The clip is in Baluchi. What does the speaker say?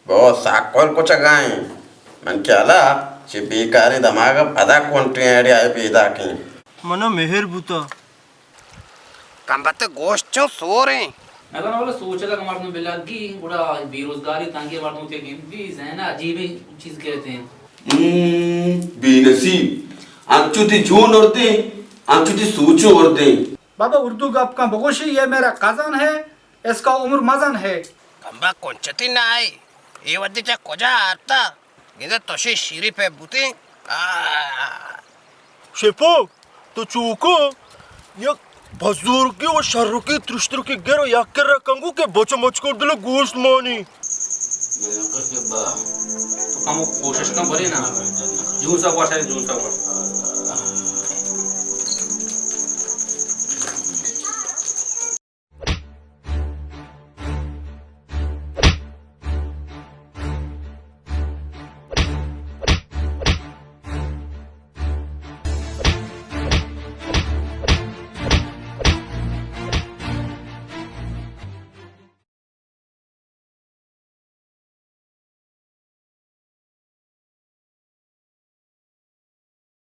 بہت ساکول کچگائیں۔ من خیالا چہ بیکاریں دماغ ءَ پدا کنٹیں آئیڈیا ءِ پیداکیں۔ منا مہر بوتا۔ کمبخت گوشت چون سوریں۔ اگاں نہ بلے سوچگ ءَ مردم بلگی، گڑا بے روزگاری تنگی مردم تئی گندی، ذہن ءَ عجیبیں چیز کیت انت۔ ہم، بے نصیب، انچو تئی جون اردیں، انچو تئی سوچ اردیں۔ بابا اردو گپ کن بگوشی، یہ میرا کزن ہے، اس کا عمر مزن ہے۔ کمبخت کنچتی نہ آئی، اے وھدی چہ کجا آرتا؟ گندے تشی شیری پہ بوتیں۔ آہ۔ شپو، تو چوکو، یک بزرگی و شرکی ترشترکی گر و یک کر کنگو کہ بچ مچ کر دل گوشت مانی۔ تو کمو کوشش کن برے نا۔ جون سا گوش ہے، جون سا گوش۔